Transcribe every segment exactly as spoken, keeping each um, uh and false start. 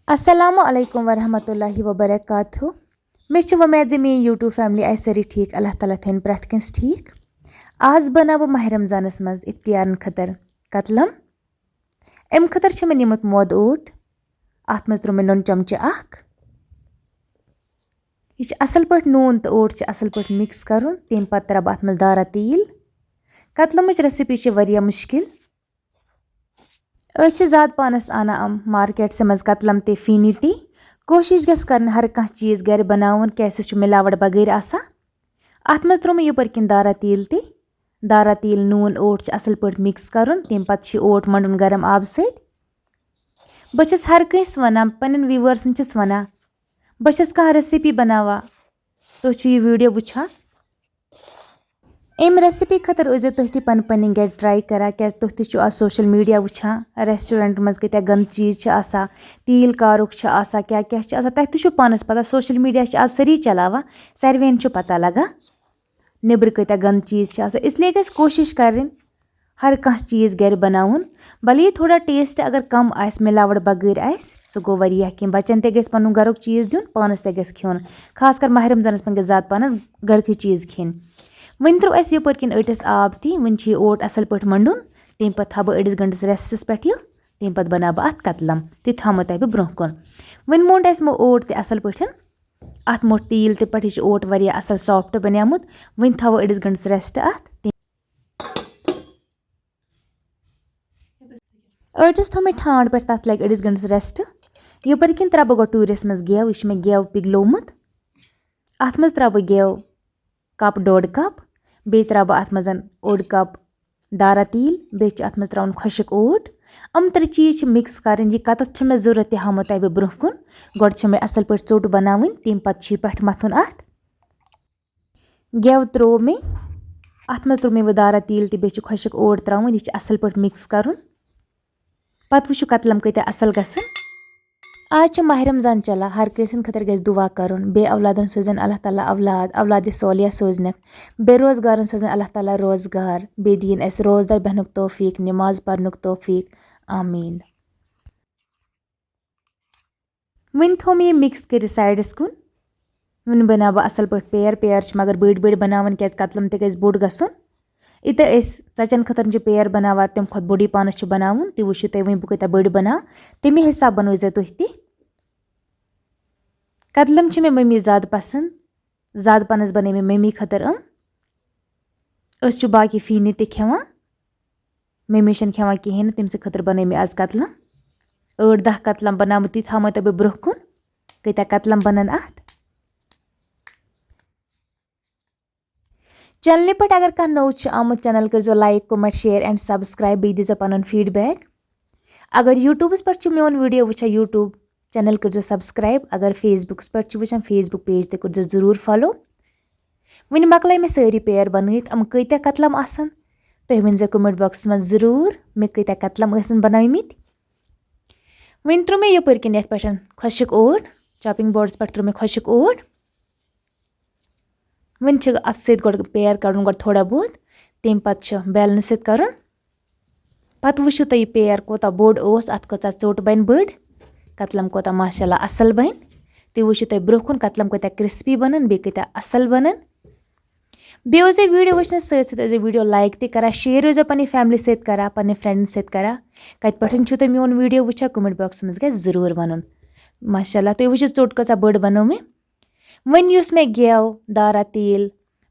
السلام علیکم ورحمۃ اللہ وبرکاتہ۔ مےٚ چھِ وۄمید زِ میٲنۍ YouTube family آسہِ سٲری ٹھیٖک۔ اللہ تعالیٰ تھٲیِن پرٛٮ۪تھ کٲنٛسہِ ٹھیٖک۔ آز بناوٕ بہٕ ماہِ رمضانَس منٛز افطارَن خٲطرٕ کتلم۔ اَمہِ خٲطرٕ چھِ مےٚ نِمُت مٲدٕ اوٹ۔ اَتھ منٛز ترٛوو مےٚ نُن چمچہٕ اکھ۔ یہِ چھِ اَصٕل پٲٹھۍ، نوٗن تہٕ اوٹ چھِ اَصٕل پٲٹھۍ mix کرُن۔ تَمہِ پتہٕ ترٛاوٕ بہٕ اَتھ منٛز دارا تیٖل۔ کتلمٕچ recipe چھِ واریاہ مُشکِل۔ أسۍ چھِ زیادٕ پانَس اَنان یِم مارکیٹسٕے منٛز کتلم تہِ، فیٖنی تہِ۔ کوٗشِش گژھِ کَرٕنۍ ہر کانٛہہ چیٖز گَرِ بَناوُن، کیٛازِ سُہ چھُ مِلاوَٹ بغٲر آسان۔ اَتھ منٛز ترٛوو مےٚ یَپٲرۍ کِنۍ دارا تیٖل تہِ۔ دارا تیٖل، نوٗن، اوٹ چھُ اَصٕل پٲٹھۍ mix کَرُن۔ تَمہِ پَتہٕ چھُ یہِ اوٹ مَنٛڈُن گرم آبہٕ سۭتۍ۔ بہٕ چھَس ہر کٲنٛسہِ وَنان، پنٛنٮ۪ن viewersن چھَس وَنان، بہٕ چھَس کانٛہہ recipe بَناوان، تُہۍ چھِو یہِ video وٕچھان۔ اَمہِ recipe خٲطرٕ ٲسۍزیو تُہۍ تہِ پَنٕنۍ پَنٕنۍ گَرِ try کَران، کیٛازِ تُہۍ تہِ چھِو آز social media وٕچھان، restaurant منٛز کۭتیٛاہ گنٛدٕ چیٖز چھِ آسان، تیٖل کارُک چھِ آسان، کیٛاہ کیٛاہ چھِ آسان، تۄہہِ تہِ چھُو پانَس پَتہ، social media چھِ آز سٲری چَلاوان، ساروِیَن چھُ پَتہ لَگان نیٚبرٕ کۭتیٛاہ گنٛدٕ چیٖز چھِ آسان۔ اِسلیے گژھِ کوٗشِش کَرٕنۍ ہر کانٛہہ چیٖز گَرِ بَناوُن، بھلے تھوڑا taste اگر کَم آسہِ، مِلاوَٹ بغٲر آسہِ، سُہ گوٚو واریاہ کینٛہہ۔ بَچَن تہِ گژھِ پَنُن گَرُک چیٖز دیُن، پانَس تہِ گژھِ کھیوٚن۔ خاص کر ماہِ رمضانَس منٛز گژھِ زیادٕ پَہنَس گَرِکٕے چیٖز کھیٚنۍ۔ وۄنۍ ترٛوو اَسہِ یَپٲرۍ کِنۍ ٲٹِس آب تہِ، وۄنۍ چھُ یہِ اوٹ اَصٕل پٲٹھۍ مَنٛڈُن۔ تَمہِ پَتہٕ تھاوٕ بہٕ أڑِس گھنٹَس restَس پٮ۪ٹھ یہِ، تَمہِ پَتہٕ بَناوٕ بہٕ اَتھ کَتلَم۔ تہِ تھاومو تۄہہِ بہٕ برٛونٛہہ کُن۔ وۄنۍ موٚنٛڈ اَسہِ مو اوٹ تہِ اَصٕل پٲٹھۍ۔ اَتھ موٚٹھ تیٖل تہِ پٮ۪ٹھ، یہِ چھُ اوٹ واریاہ اَصٕل soft بَنیومُت۔ وۄنۍ تھاوو أڑِس گھنٹَس rest اَتھ۔ ٲٹِس تھوٚو مےٚ ٹھانٛڈ پٮ۪ٹھ، تَتھ لَگہِ أڑِس گھنٹَس rest۔ یَپٲرۍ کِنۍ ترٛاوٕ بہٕ گۄڈٕ ٹوٗرِس منٛز گٮ۪و، یہِ چھُ مےٚ گٮ۪و پِگلومُت۔ اَتھ منٛز ترٛاوٕ بہٕ گٮ۪و cup، ڈوٚڈ cup، بیٚیہِ ترٛاوٕ بہٕ اَتھ منٛز اوٚڑ cup دارا تیٖل، بیٚیہِ چھِ اَتھ منٛز ترٛاوُن خۄشٕک اوٹ۔ یِم ترٛےٚ چیٖز چھِ mix کَرٕنۍ۔ یہِ کَتَتھ چھُ مےٚ ضوٚرَتھ، تہِ ہاومو تۄہہِ بہٕ برٛونٛہہ کُن۔ گۄڈٕ چھِ مےٚ اَصٕل پٲٹھۍ ژوٚٹ بَناوٕنۍ، تَمہِ پَتہٕ چھِ یہِ پٮ۪ٹھٕ مَتھُن اَتھ۔ گٮ۪و ترٛوو مےٚ، اَتھ منٛز ترٛوو مےٚ وۄنۍ دارا تیٖل تہِ، بیٚیہِ چھِ خۄشٕک اوٹ ترٛاوُن۔ یہِ چھِ اَصٕل پٲٹھۍ mix کَرُن۔ پَتہٕ وٕچھِو کَتلَم کۭتیٛاہ اَصٕل گژھن۔ آز چھِ ماہِ رمضان چَلان، ہر کٲنٛسہِ ہِنٛدِ خٲطرٕ گژھِ دُعا کَرُن، بیٚیہِ اولادَن سوزن اللہ تعالیٰ اولاد، اولادِ صالحہ سوزنَکھ، بے روزگارَن سوزن اللہ تعالیٰ روزگار، بیٚیہِ دِیِن اَسہِ روزدار بیٚہنُک توفیٖق، نماز پَرنُک توفیٖق۔ آمیٖن۔ وۄنۍ تھوٚو مےٚ یہِ mix کٔرِتھ sideَس کُن۔ وۄنۍ بَناوٕ بہٕ اَصٕل پٲٹھۍ پیر۔ پیر چھِ مگر بٔڑۍ بٔڑۍ بَناوٕنۍ، کیٛازِ کَتلَم تہِ گژھِ بوٚڑ گژھُن۔ یہِ تہِ أسۍ ژَچَن خٲطرٕ چھِ پیر بَناوان، تَمہِ کھۄتہٕ بوٚڑُے پانَس چھُ بَناوُن۔ تہِ وٕچھِو تُہۍ وۄنۍ بہٕ کۭتیٛاہ بٔڑۍ بَناوٕ، تَمی حِساب بَنٲیزیو تُہۍ تہِ۔ کَتلَم چھِ مےٚ مٔمی زیادٕ پَسنٛد، زیادٕ پَہنَس بَنٲے مےٚ مٔمی خٲطرٕ یِم۔ أسۍ چھِ باقٕے فیٖنی تہِ کھٮ۪وان۔ مٔمی چھَنہٕ کھٮ۪وان کِہیٖنۍ نہٕ، تٔمۍ سٕنٛدِ خٲطرٕ بَنٲے مےٚ آز کَتلَم۔ ٲٹھ دَہ کَتلَم بَناوٕ، تہِ تھاومو تۄہہِ بہٕ برٛونٛہہ کُن، کۭتیٛاہ کَتلَم بَنَن اَتھ۔ چَنلہِ پٮ۪ٹھ اگر کانٛہہ نوٚو چھُ آمُت، channel کٔرۍزیو like، comment، share and subscribe، بیٚیہِ دیٖزیو پَنُن feedback۔ اگر YouTubeَس پٮ۪ٹھ چھُ میون video وٕچھان، YouTube channel کٔرۍزیو subscribe۔ اگر Facebookَس پٮ۪ٹھ چھُ وٕچھان، Facebook page تہِ کٔرۍزیو ضروٗر follow۔ وۄنۍ مۄکلٲے مےٚ سٲری پیر بَنٲیِتھ، یِم کۭتیٛاہ کَتلَم آسَن، تُہۍ ؤنۍزیو comment boxَس منٛز ضروٗر، مےٚ کۭتیٛاہ کَتلَم ٲسِن بَنٲومٕتۍ۔ وۄنۍ ترٛوو مےٚ یَپٲرۍ کِنۍ یَتھ پٮ۪ٹھ خۄشٕک اوٹ، chopping boardَس پٮ۪ٹھ ترٛوو مےٚ خۄشٕک اوٹ۔ وۄنۍ چھِ اَتھ سۭتۍ گۄڈٕ پیر کَڑُن گۄڈٕ تھوڑا بہت، تَمہِ پَتہٕ چھِ بیلنہٕ سۭتۍ کَرُن۔ پَتہٕ وٕچھِو تُہۍ یہِ پیر کوٗتاہ بوٚڑ اوس، اَتھ کۭژاہ ژوٚٹ بَنہِ بٔڑ، کَتلَم کوٗتاہ ماشاء اللہ اَصٕل بَنہِ۔ تُہۍ وٕچھِو تُہۍ برٛونٛہہ کُن کَتلَم کۭتیٛاہ crispy بَنَن، بیٚیہِ کۭتیٛاہ اَصٕل بَنَن۔ بیٚیہِ اوس یہِ video وٕچھنَس سۭتۍ سۭتۍ ٲسۍزیو video like تہِ کَران، share ٲسۍزیو پنٛنہِ family سۭتۍ کَران، پنٛنہِ friendَن سۭتۍ کَران۔ کَتہِ پٮ۪ٹھ چھُو تُہۍ میون video وٕچھان، comment boxَس منٛز گژھِ ضروٗر وَنُن۔ ماشاء اللہ، تُہۍ وٕچھِو ژوٚٹ کۭژاہ بٔڑ بَنٲو مےٚ۔ وۄنۍ یُس مےٚ گٮ۪و، دارا تیٖل،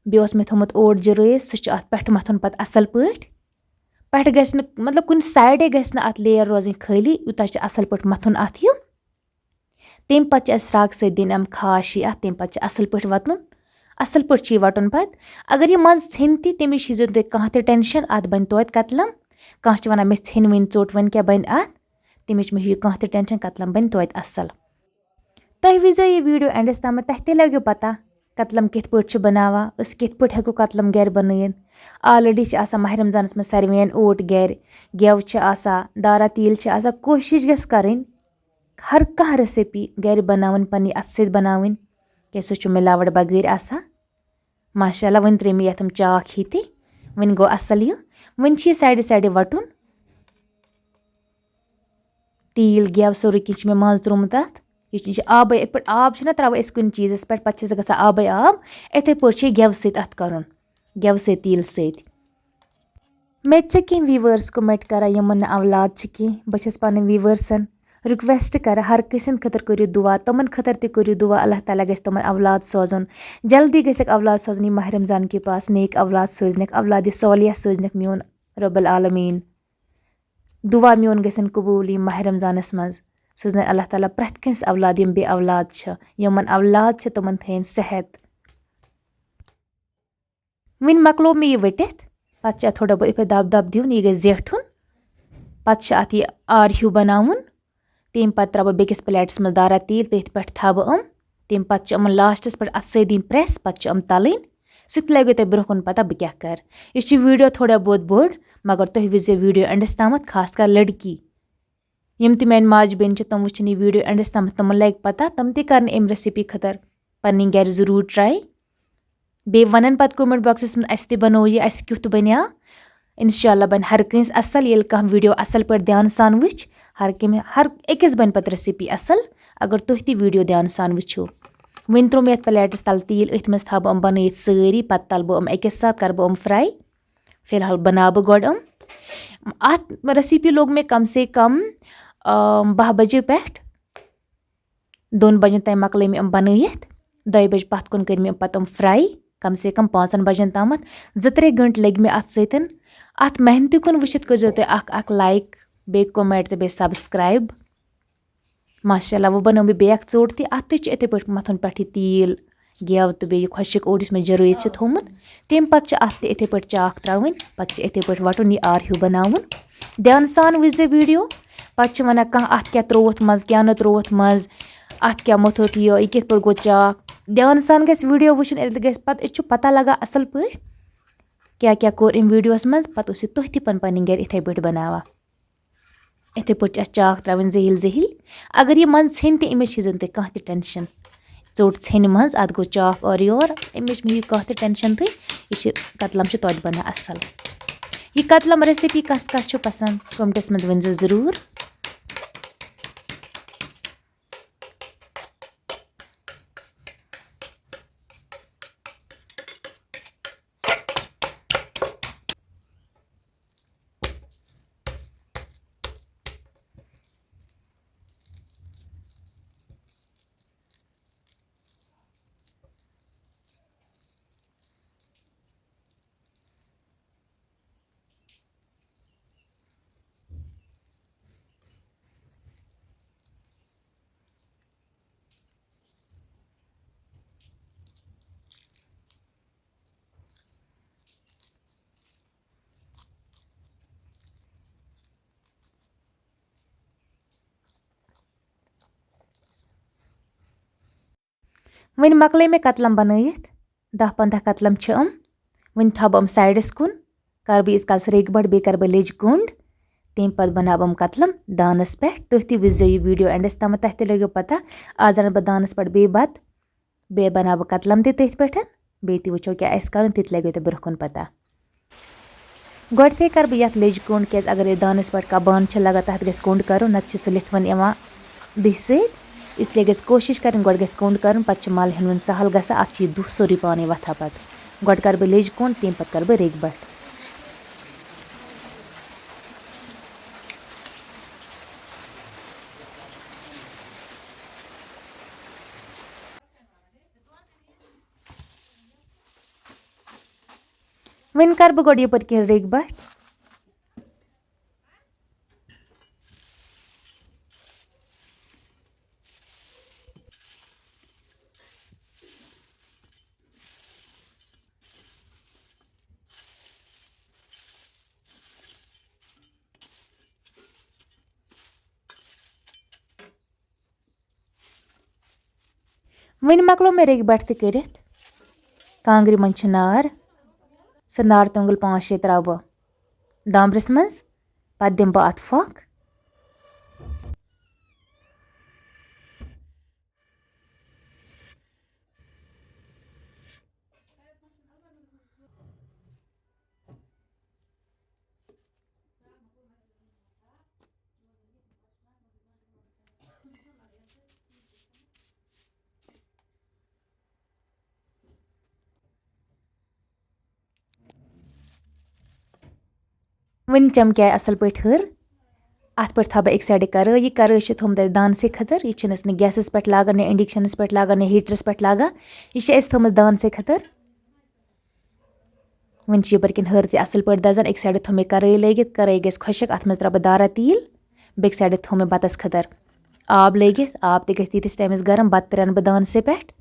بیٚیہِ اوس مےٚ تھوٚمُت اوٹ جِرٲیِتھ، سُہ چھُ اَتھ پٮ۪ٹھٕ مَتھُن پَتہٕ اَصٕل پٲٹھۍ۔ پٮ۪ٹھٕ گژھِ نہٕ، مطلب، کُنہِ sideے گژھِ نہٕ اَتھ layer روزٕنۍ خٲلی، یوٗتاہ چھُ اَصٕل پٲٹھۍ مَتھُن اَتھ یہِ۔ تَمہِ پَتہٕ چھِ اَسہِ سرٛاگ سۭتۍ دِنۍ یِم خاش ہی اَتھ، تَمہِ پَتہٕ چھِ اَصٕل پٲٹھۍ وَتُن، اَصٕل پٲٹھۍ چھِ یہِ وَٹُن پَتہٕ۔ اگر یہِ منٛزٕ ژھیٚنہِ تہِ، تَمِچ ہیٚزیو تُہۍ کانٛہہ تہِ tension، اَتھ بَنہِ توتہِ کَتلَم۔ کانٛہہ چھِ وَنان، "مےٚ ژھیٚنہِ وٕنہِ ژوٚٹ، وۄنۍ کیٛاہ بَنہِ اَتھ؟" تَمِچ مہٕ ہیٚیِو کانٛہہ تہِ tension، کَتلَم بَنہِ توتہِ اَصٕل۔ تُہۍ وٕچھزیو یہِ video endَس تامَتھ، تۄہہِ تہِ لَگیو پَتہ کتلم کِتھ پٲٹھۍ چھِ بناوان، أسۍ کِتھ پٲٹھۍ ہٮ۪کو کتلم گرِ بنٲیِتھ۔ آلریڈی چھِ آسان ماہِ رمضانس منٛز ساروِین اوٹ گرِ، گٮ۪و چھِ آسان، دارا تیٖل چھِ آسان۔ کوٗشِش گژھِ کرٕنۍ ہر کانٛہہ ریسپی گرِ بناوٕنۍ، پننہِ اتھٕ سۭتۍ بناوٕنۍ، کیازِ سُہ چھُ ملاوٹ بغٲر آسان۔ ماشاء اللہ، وۄنۍ ترٲے مےٚ یتھ یِم چاکھ ہی تہِ، وۄنۍ گوٚو اصل یہِ۔ وۄنۍ چھُ یہِ سایڈٕ سایڈٕ وٹُن۔ تیٖل گٮ۪و سورُے کینٛہہ چھُ مےٚ منٛز ترٛوومُت اَتھ۔ یہِ چھُ، یہِ چھُ آبَے، یِتھ پٲٹھۍ آب چھِنہ ترٛاوان أسۍ کُنہِ چیٖزَس پٮ۪ٹھ، پَتہٕ چھِ سُہ گژھان آبَے آب، یِتھَے پٲٹھۍ چھُ یہِ گٮ۪وٕ سۭتۍ اَتھ کَرُن، گٮ۪وٕ سۭتۍ، تیٖلہٕ سۭتۍ۔ مےٚ تہِ چھِ کینٛہہ viewers comment کَران، یِمَن نہٕ اولاد چھِ کینٛہہ۔ بہٕ چھَس پَنٕنۍ viewersن request کَران، ہر کٲنٛسہِ ہِنٛدِ خٲطرٕ کٔرِو دُعا، تِمَن خٲطرٕ تہِ کٔرِو دُعا، اللہ تعالیٰ گژھِ تِمَن اولاد سوزُن، جلدی گژھٮ۪کھ اولاد سوزُن، یہِ ماہِ رمضان کے پاس نیک اولاد سوزنَکھ، اولادِ صالحہ سوزنَکھ میون رب العالمین۔ دُعا میون گژھن قبوٗل یہِ ماہِ رمضانَس منٛز۔ سوزنَکھ اللہ تعالیٰ پرٛٮ۪تھ کٲنٛسہِ اولاد، یِم بے اولاد چھِ، یِمَن اولاد چھِ، تِمَن تھٲیِن صحت۔ وۄنۍ مۄکلو مےٚ یہِ ؤٹِتھ، پَتہٕ چھِ اَتھ تھوڑا بہت یِتھ پٲٹھۍ دَب دَب دیُن، یہِ گژھِ زیٹھُن۔ پَتہٕ چھِ اَتھ یہِ آر ہیوٗ بَناوُن۔ تَمہِ پَتہٕ ترٛاوٕ بہٕ بیٚکِس plateس منٛز دارا تیٖل، تٔتھۍ پٮ۪ٹھ تھاوٕ یِم۔ تَمہِ پَتہٕ چھِ یِمَن lastس پٮ۪ٹھ اَتھٕ سۭتۍ دِنۍ press، پَتہٕ چھِ یِم تَلٕنۍ۔ سُہ تہِ لَگیو تۄہہِ برٛونٛہہ کُن پَتہ بہٕ کیٛاہ کَرٕ۔ یہِ چھِ video تھوڑا بہت بوٚڑ، مگر تُہۍ وٕچھزیو video endس تامَتھ، خاص کر لٔڑکی۔ یِم تہِ میٛانہِ ماجہِ بیٚنہِ چھِ، تِم وٕچھِنۍ یہِ video endس تامَتھ، تِمَن لَگہِ پَتہ، تِم تہِ کَرَن اَمہِ recipe خٲطرٕ پَنٕنۍ گَرِ ضروٗر try۔ بیٚیہِ وَنَن پَتہٕ comment boxس منٛز، اَسہِ تہِ بَنوو یہِ، اَسہِ کیُتھ بَنیو۔ اِنشاء اللہ بَنہِ ہر کٲنٛسہِ اَصٕل، ییٚلہِ کانٛہہ video اَصٕل پٲٹھۍ دھیانہٕ سان وٕچھِ، ہر کٔمۍ، ہر أکِس بَنہِ پَتہٕ recipe اَصٕل، اگر تُہۍ تہِ video دھیانہٕ سان وٕچھِو۔ وۄنۍ ترٛوو مےٚ یَتھ plateس تَل تیٖل، أتھۍ منٛز تھاوٕ بہٕ یِم بَنٲیِتھ سٲری، پَتہٕ تَلہٕ بہٕ یِم أکِس ساتہٕ، کَرٕ بہٕ یِم fry۔ فی الحال بَناو بہٕ گۄڈٕ یِم۔ اَتھ recipe لوٚگ مےٚ کم سے کم، آم، باہ بجے پٮ۪ٹھ۔ دۄن بجن تام مۄکلٲے مےٚ یِم بنٲیِتھ۔ دۄیہِ بجہِ پتھ کُن کٔرۍ مےٚ یِم پتہٕ یِم fry، کم سے کم پانٛژن بجن تامتھ۔ زٕ ترٛےٚ گٲنٛٹہٕ لٔگۍ مےٚ اتھ سۭتۍ۔ اتھ محنتہِ کُن وٕچھِتھ کٔرزیو تُہۍ اکھ اکھ like، بیٚیہِ comment تہٕ بیٚیہِ subscribe۔ ماشاء اللہ، وۄنۍ بنٲو مےٚ بیٚیہِ اکھ ژوٚٹ تہِ۔ اتھ تہِ چھِ یِتھے پٲٹھۍ متھُن پٮ۪ٹھٕ یہِ تیٖل، گٮ۪و تہٕ بیٚیہِ یہِ خۄشٕک اوٹ یُس مےٚ جرٲیِتھ چھُ تھوٚومُت۔ تَمہِ پتہٕ چھِ اتھ تہِ یِتھے پٲٹھۍ چاکھ ترٛاوٕنۍ، پتہٕ چھِ یِتھے پٲٹھۍ وٹُن، یہِ آر ہیوٗ بناوُن۔ دھیانہٕ سان وٕچھزیو video۔ پتہٕ چھِ ونان کانٛہہ، اتھ کیٛاہ ترٛووُتھ منٛز، کیٛاہ نہٕ ترٛووُتھ منٛز، اتھ کیٛاہ موٚتھُتھ یہِ، یہِ کِتھ پٲٹھۍ گوٚو چاکھ۔ دھیانہٕ سان گژھِ video وٕچھُن، ییٚلہِ گژھِ پتہٕ، أسۍ چھُ پتہ لگان اصل پٲٹھۍ کیٛاہ کیٛاہ کوٚر أمۍ videoس منٛز، پتہٕ ٲسِو تُہۍ تہِ پن پنٕنۍ گرِ یِتھے پٲٹھۍ بناوان۔ یِتھے پٲٹھۍ چھِ اَتھ چاکھ ترٛاوٕنۍ زٔہِلۍ زٔہِلۍ۔ اگر یہِ منٛز ژھیٚنہِ تہِ، اَمِچ چھِ زَن تُہۍ کانٛہہ تہِ tension۔ ژوٚٹ ژھیٚنہِ منٛز، اَتھ گوٚو چاکھ اورٕ یور، اَمِچ مہٕ ہیٚیِو کانٛہہ تہِ tension تُہۍ۔ یہِ چھِ کتلم چھِ توتہِ بَنان اَصٕل۔ یہِ کتلم recipe کَس کَس چھُ پسنٛد، commentس منٛز ؤنۍزیو ضروٗر۔ وۄنۍ مۄکلٲے مےٚ کتلم بنٲیِتھ، دَہ پنٛداہ کتلم چھِ یِم۔ وۄنۍ تھاوٕ بہٕ یِم sideس کُن، کرٕ بہٕ ییٖتِس کالس ریٚکہِ بَٹھ، بیٚیہِ کرٕ بہٕ لیٚجہِ کوٚنٛڈ۔ تَمہِ پتہٕ بناوٕ بہٕ یِم کتلم دانس پٮ۪ٹھ۔ تُہۍ تہِ وٕچھزیو یہِ video endس تامتھ، تۄہہِ تہِ لگیو پتہ۔ آز رنہٕ بہٕ دانس پٮ۪ٹھ بیٚیہِ بتہٕ، بیٚیہِ بناوٕ بہٕ کتلم تہِ تٔتھۍ پٮ۪ٹھ۔ بیٚیہِ تہِ وٕچھو کیٛاہ آسہِ کرُن، تہِ تہِ لگیو تۄہہِ برٛونٛہہ کُن پتہ۔ گۄڈٕنیتھٕے کرٕ بہٕ یتھ لیٚجہِ کوٚنٛڈ، کیازِ اگر یہِ دانس پٮ۪ٹھ کانٛہہ بانہٕ چھِ لگان، تتھ گژھِ کوٚنٛڈ کرُن، نتہٕ چھُ سُہ لِتھوُن یِوان دٕہہِ سۭتۍ۔ اس لیے گژھِ کوٗشش کرٕنۍ، گۄڈٕ گژھِ کوٚنٛڈ کرُن، پتہٕ چھُ مل ہینوُن سہل گژھان، اتھ چھُ یہِ دٕہ سورُے پانے وۄتھان پتہٕ۔ گۄڈٕ کرٕ بہٕ لیٚجہِ کوٚنٛڈ، تمہِ پتہٕ کرٕ بہٕ ریٚکہِ بٹھ۔ وۄنۍ کرٕ بہٕ گۄڈٕ یپٲرۍ کِنۍ ریٚکہِ بٹھ۔ وۄنۍ مۄکلو مےٚ ریٚکہِ بٹھ تہِ کٔرِتھ۔ کانٛگرِ منٛز چھِ نار، سۄ نار توٚنٛگُل پانٛژھ شےٚ ترٛاوٕ بہٕ دامبرِس منٛز، پَتہٕ دِمہٕ بہٕ اَتھ پھۄکھ۔ وۄنۍ چمکیٛاے اَصٕل پٲٹھۍ ہٕر۔ اَتھ پٮ۪ٹھ تھاوٕ بہٕ أکۍ سایڈٕ کَرٲے۔ یہِ کَرٲے چھِ تھٲومٕژ اَسہِ دانسٕے خٲطرٕ۔ یہِ چھِنہٕ أسۍ نہٕ گیسَس پٮ۪ٹھ لاگان، نہ اِنڈَکشَنَس پٮ۪ٹھ لاگان، نہ ہیٖٹرَس پٮ۪ٹھ لاگان۔ یہِ چھِ اَسہِ تھٲومٕژ دانسٕے خٲطرٕ۔ وۄنۍ چھِ یَپٲرۍ کِنۍ ہٕر تہِ اَصٕل پٲٹھۍ دَزان۔ أکۍ سایڈٕ تھٲو مےٚ کَرٲے لٲگِتھ، کَرٲے گژھِ خۄشٕک، اَتھ منٛز ترٛاوٕ بہٕ دارا تیٖل۔ بیٚکہِ سایڈٕ تھٲو مےٚ بَتَس خٲطرٕ آب لٲگِتھ۔ آب تہِ گژھِ تیٖتِس ٹایمَس گرم، بَتہٕ تہِ رَنہٕ بہٕ دانسٕے پٮ۪ٹھ۔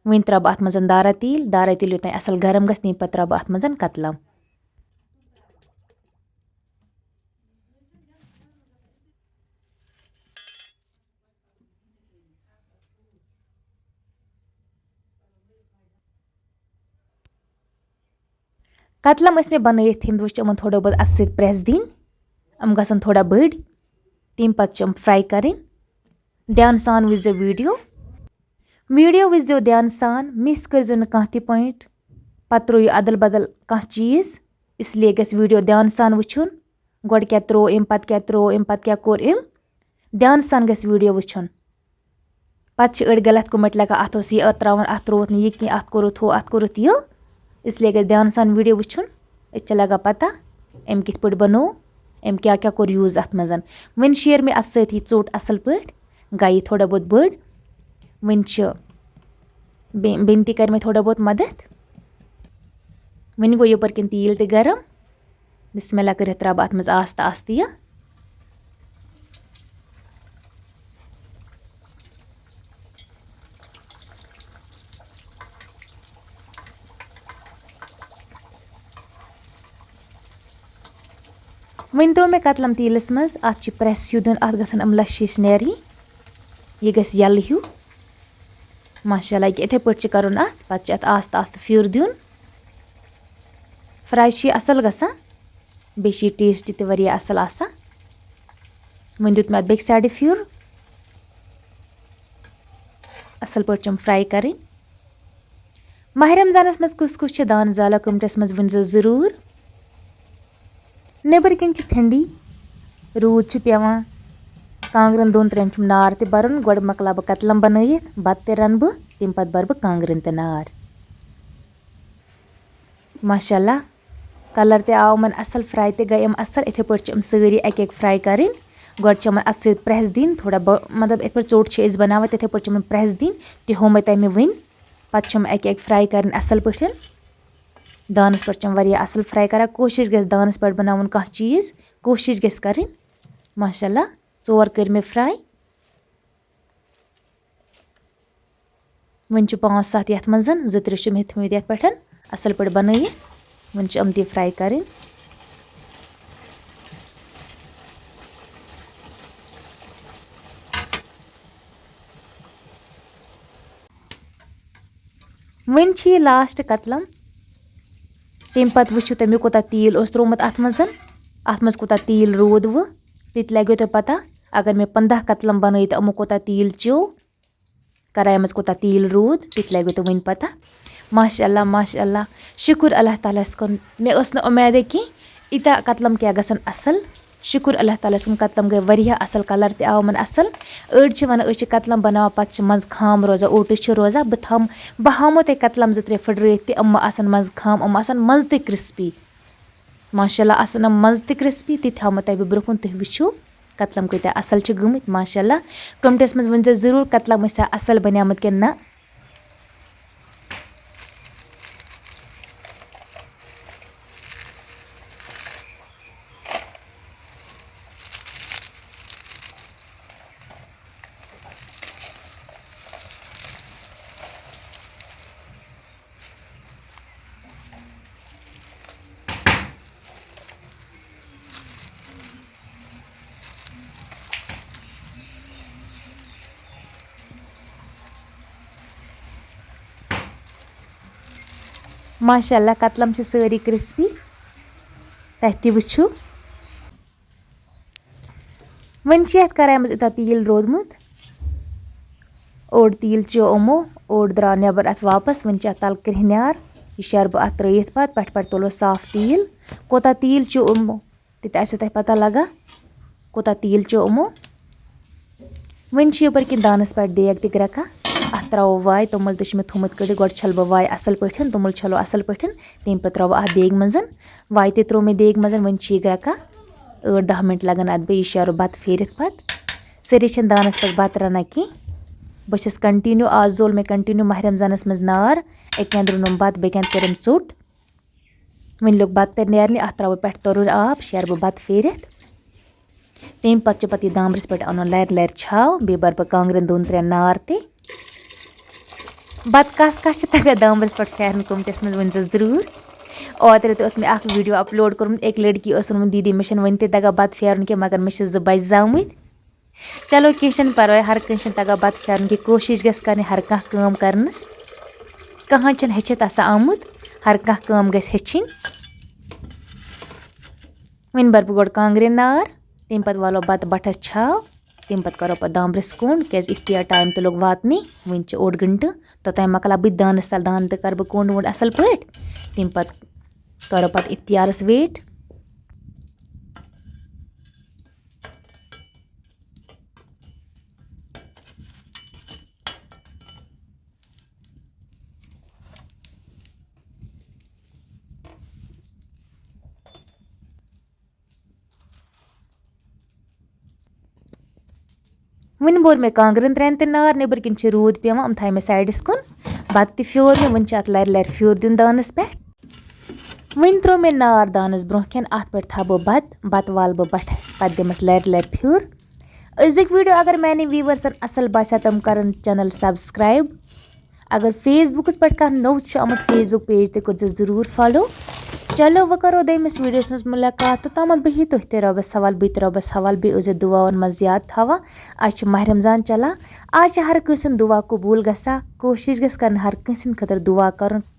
وۄنۍ ترٛاوٕ بہٕ اَتھ منٛز دارا تیٖل، دارا تیٖل یوٚتام اَصٕل گرم گژھِ، تَمہِ پَتہٕ ترٛاوٕ بہٕ اَتھ منٛز کَتلَم۔ کتلم ٲسۍ مےٚ بنٲیِتھ تھٲمٕتۍ، وۄنۍ چھِ یِمن تھوڑا بہت اَتھٕ سۭتۍ press دِنۍ، یِم گژھن تھوڑا بٔڑۍ، تَمہِ پتہٕ چھِ یِم fry کرٕنۍ۔ دھیان سان وٕچھزیو video۔ Video وٕچھزیو دھیان سان، miss کٔرزیو نہٕ کانٛہہ تہِ point۔ پتہٕ ترٲیِو ادل بدل کانٛہہ چیٖز، اس لیے گژھِ video دھیان سان وٕچھُن۔ گۄڈٕ کیٛاہ ترٛوو أمۍ، پتہٕ کیٛاہ ترٛوو أمۍ، پتہٕ کیٛاہ کوٚر أمۍ۔ دھیان سان گژھِ video وٕچھُن۔ پتہٕ چھِ أڑۍ غلط comment لگان، "اتھ اوس یہِ ترٛاوُن، اتھ ترٛووُتھ نہٕ یہِ کینٛہہ، اتھ کوٚرُتھ ہُہ، اتھ کوٚرُتھ یہِ۔" اس لیے گژھِ دھیان سان video وٕچھُن، أتۍ چھِ لگان پتہ أمۍ کِتھ پٲٹھۍ بنوو، أمۍ کیٛاہ کیٛاہ کوٚر use اتھ منٛز۔ وۄنۍ شیر مےٚ اتھ سۭتی ژوٚٹ اصل پٲٹھۍ، گٔے یہِ تھوڑا بہت بٔڑ۔ وۄنۍ چھِ بے-، بیٚنہِ تہِ کَرِ مےٚ تھوڑا بہت مدد۔ وۄنۍ گوٚو یَپٲرۍ کِنۍ تیٖل تہِ گرم۔ بسم اللہ کٔرِتھ ترٛاوٕ بہٕ اَتھ منٛز آستہٕ آستہٕ یہِ۔ وۄنۍ ترٛوو مےٚ کتلم تیٖلس منٛز، اتھ چھُ press ہیوٗ دیُن، اتھ گژھن یِم لَشہِ ہِش نیرٕنۍ، یہِ گژھِ یَلہٕ ہیوٗ۔ ماشاء اللہ، یہِ کہِ یِتھَے پٲٹھۍ چھِ کَرُن اَتھ، پَتہٕ چھِ اَتھ آستہٕ آستہٕ پھیُر دیُن۔ Fry چھِ یہِ اَصٕل گژھان، بیٚیہِ چھِ یہِ taste تہِ واریاہ اَصٕل آسان۔ وۄنۍ دیُت مےٚ اَتھ بیٚکہِ side پھیُر۔ اَصٕل پٲٹھۍ چھِ یِم fry کَرٕنۍ۔ ماہِ رمضانَس منٛز کُس کُس چھِ دانہٕ زالان، comment منٛز ؤنۍزیو ضروٗر۔ نیٚبٕرۍ کِنۍ چھِ ٹھنڈی، روٗد چھُ پٮ۪وان۔ کانٛگرٮ۪ن دۄن ترٛٮ۪ن چھُم نار تہِ بَرُن۔ گۄڈٕ مۄکلاو بہٕ کَتلَم بَنٲیِتھ، بَتہٕ تہِ رَنہٕ بہٕ، تَمہِ پَتہٕ بَرٕ بہٕ کانٛگرٮ۪ن تہِ نار۔ ماشاء اللہ، colour تہِ آو یِمَن اَصٕل، fry تہِ گٔے یِم اَصٕل۔ یِتھَے پٲٹھۍ چھِ یِم سٲری اَکہِ اَکہِ fry کَرٕنۍ۔ گۄڈٕ چھِ یِمَن اَتھٕ سۭتۍ press دِنۍ، تھوڑا بہ-، مطلب، یِتھ پٲٹھۍ ژوٚٹ چھِ أسۍ بَناوان، تِتھَے پٲٹھۍ چھِ یِمَن press دِنۍ، تہِ ہوو مےٚ تۄہہِ مےٚ وٕنۍ۔ پَتہٕ چھِ یِم اَکہِ اَکہِ fry کَرٕنۍ اَصٕل پٲٹھۍ۔ دانَس پٮ۪ٹھ چھِ یِم واریاہ اَصٕل fry کَران۔ کوٗشِش گژھِ دانَس پٮ۪ٹھ بَناوُن کانٛہہ چیٖز، کوٗشِش گژھِ کَرٕنۍ۔ ماشاء اللہ، ژور کٔرۍ مےٚ fry۔ وۄنۍ چھِ پانٛژھ ستھ یَتھ منٛز، زٕ ترٛےٚ چھِ مےٚ تھٲمٕتۍ یَتھ پٮ۪ٹھ اَصٕل پٲٹھۍ بَنٲیِتھ۔ وۄنۍ چھِ یِم تہِ fry کَرٕنۍ۔ وۄنۍ چھِ یہِ last کتلم۔ تَمہِ پتہٕ وٕچھِو تۄہہِ مےٚ کوٗتاہ تیٖل اوس ترٛوومُت اَتھ منٛز۔ اَتھ منٛز کوٗتاہ تیٖل روٗد وٕ، تہِ تہِ لگیو تۄہہِ پتہ۔ اگر مےٚ پنٛداہ کتلم بنٲے تہٕ یِمو کوٗتاہ تیٖل چیوٚو، کڑایہِ منٛز کوٗتاہ تیٖل روٗد، تہِ تہِ لگیو تۄہہِ وٕنۍ پتہ۔ ماشاء اللہ، ماشاء اللہ، شُکُر اللہ تعالیٰ ہَس کُن۔ مےٚ ٲس نہٕ اُمیدٕے کینٛہہ، ییٖتیٛاہ کتلم کیٛاہ گژھن اصٕل۔ شُکُر اللہ تعالیٰ ہَس کُن، کتلم گٔے واریاہ اصٕل، colour تہِ آو یِمن اصٕل۔ أڑۍ چھِ ونان، أسۍ چھِ کتلم بناوان، پتہٕ چھِ منٛزٕ خام روزان، اوٹٕے چھِ روزان۔ بہٕ تھاوٕ، بہٕ ہاومو تۄہہِ کتلم زٕ ترٛےٚ پھٕٹرٲیِتھ تہِ، یِم آسن منٛزٕ خام، یِم آسن منٛزٕ تہِ crispy۔ ماشاء اللہ، آسن یِم منٛزٕ تہِ crispy، تہِ تھاومو تۄہہِ بہٕ برٛونٛہہ کُن، تُہۍ وٕچھِو کتلم کۭتیٛاہ اصٕل چھِ گٔمٕتۍ۔ ماشاء اللہ، comments منٛز ؤنۍ زیو ضروٗر، کتلم ٲسیا اصٕل بنیمٕتۍ کِنہٕ نہ۔ ماشاء اللہ، کتلم چھِ سٲری کرسپی، تۄہہِ تہِ وٕچھِو۔ وۄنۍ چھِ یَتھ کڑایہِ منٛز یوٗتاہ تیٖل روٗدمُت، اوٚڑ تیٖل چیوٚو یِمو، اوٚڑ درٛاو نٮ۪بر اَتھ واپس۔ وۄنۍ چھِ اَتھ تَلہٕ کرٛیٚہنیار، یہِ شیرٕ بہٕ اَتھ ترٛٲیِتھ پَتہٕ۔ پٮ۪ٹھٕ پٮ۪ٹھٕ تُلو صاف تیٖل۔ کوٗتاہ تیٖل چیوٚو یِمو، تہِ تہِ آسیو تۄہہِ پتہ لگان، کوٗتاہ تیٖل چیوٚو یِمو۔ وۄنۍ چھِ یَپٲرۍ کِنۍ دانَس پٮ۪ٹھ دیگ تہِ گرٛٮ۪کان۔ اَتھ ترٛاوو واے، توٚمُل تہِ چھِ مےٚ تھوٚمُت کٔڑِتھ۔ گۄڈٕ چھَلہٕ بہٕ واے اَصٕل پٲٹھۍ، توٚمُل چھَلو اَصٕل پٲٹھۍ، تَمہِ پَتہٕ ترٛاوو اَتھ دیگہِ منٛز۔ واے تہِ ترٛوو مےٚ دیگہِ منٛز۔ وۄنۍ چھِ یہِ گرٛٮ۪کان۔ ٲٹھ دَہ مِنٹ لَگَن اَتھ بیٚیہِ یہِ شیرو بَتہٕ پھیٖرِتھ پَتہٕ۔ سٲری چھِنہٕ دانَس پٮ۪ٹھ بَتہٕ رَنان کینٛہہ۔ بہٕ چھَس continue، آز زول مےٚ continue ماہِ رمضانَس منٛز نار۔ أکۍ اَندٕ روٚنُم بَتہٕ، بیٚکہِ اَندٕ کٔرٕم ژوٚٹ۔ وۄنۍ لوٚگ بَتہٕ تہِ نیرنہِ، اَتھ ترٛاوٕ بہٕ پٮ۪ٹھٕ تُرُن آب، شیرٕ بہٕ بَتہٕ پھیٖرِتھ۔ تَمہِ پَتہٕ چھِ پَتہٕ یہِ دامبرِس پٮ۪ٹھ اَنُن لَرِ لَرِ چھاو، بیٚیہِ بَرٕ بہٕ کانٛگرٮ۪ن دۄن ترٛٮ۪ن نار تہِ۔ بَتہٕ کَس کَس چھِ تَگان دامبرِس پٮ۪ٹھ پھیرُن comments منٛز ؤنۍ زیو ضروٗر۔ اوترٕ تہِ اوس مےٚ اَکھ video upload کوٚرمُت، أکۍ لٔڑکی ٲس ووٚنمُت، "دیٖدی، مےٚ چھَنہٕ وٕنہِ تہِ تَگان بَتہٕ پھیرُن کینٛہہ، مگر مےٚ چھِ زٕ بَچہِ زامٕتۍ۔" چلو، کینٛہہ چھُنہٕ پَرواے، ہر کٲنٛسہِ چھُنہٕ تَگان بَتہٕ پھیرُن کینٛہہ، کوٗشِش گژھِ کَرٕنۍ ہر کانٛہہ کٲم کَرنَس۔ کٕہٕنۍ چھُنہٕ ہیٚچھِتھ آسان آمُت، ہر کانٛہہ کٲم گژھِ ہیٚچھِنۍ۔ وۄنۍ بَرٕ بہٕ گۄڈٕ کانٛگرٮ۪ن نار، تَمہِ پَتہٕ والو بَتہٕ بَٹھَس چھاو، تَمہِ پَتہٕ کَرو پَتہٕ دامبرِس کوٚنٛڈ، کیٛازِ اِفتِیار time تہِ لوٚگ واتنٕے، وۄنۍ چھِ اوٚڑ گھنٹہٕ، توٚتام مۄکلاو بہٕ تہِ دانَس تَل، دانہٕ تہِ کَرٕ بہٕ کوٚنٛڈ ووٚنٛڈ اَصٕل پٲٹھۍ، تَمہِ پَتہٕ کَرو پَتہٕ اِفتِیارَس wait۔ وۄنۍ بوٚر مےٚ کانٛگرٮ۪ن ترٛٮ۪ن تہِ نار، نیٚبٕرۍ کِنۍ چھِ روٗد پٮ۪وان، یِم تھایہِ مےٚ sideس کُن۔ بَتہٕ تہِ پھیوٗر مےٚ، وۄنۍ چھِ اَتھ لَرِ لَرِ پھیوٗر دیُن دانَس پٮ۪ٹھ۔ وۄنۍ ترٛوو مےٚ نار دانَس برٛونٛہہ کَنہِ، اَتھ پٮ۪ٹھ تھاوٕ بہٕ بَتہٕ، بَتہٕ والہٕ بہٕ بَٹھَس، پَتہٕ دِمَس لَرِ لَرِ پھیُر۔ أزِکۍ video اگر میٛانٮ۪ن viewersن اَصٕل باسیٛو، تِم کَرَن channel subscribe۔ اگر Facebookس پٮ۪ٹھ کانٛہہ نوٚو چھُ آمُت، Facebook page تہِ کٔرۍزیو ضروٗر follow۔ چلو، وۄنۍ کَرو دوٚیمِس videoس منٛز مُلاقات، توٚتامَتھ بِہِو تُہۍ تہِ رۄبَس حوال، بہٕ تہِ رۄبَس حوال، بیٚیہِ ٲسۍزیو دُعاوَن منٛز یاد تھاوان۔ آز چھُ ماہِ رمضان چَلان، آز چھِ ہر کٲنٛسہِ ہُنٛد دُعا قبوٗل گژھان، کوٗشِش گژھِ کَرٕنۍ ہر کٲنٛسہِ ہِنٛدِ خٲطرٕ دُعا کَرُن۔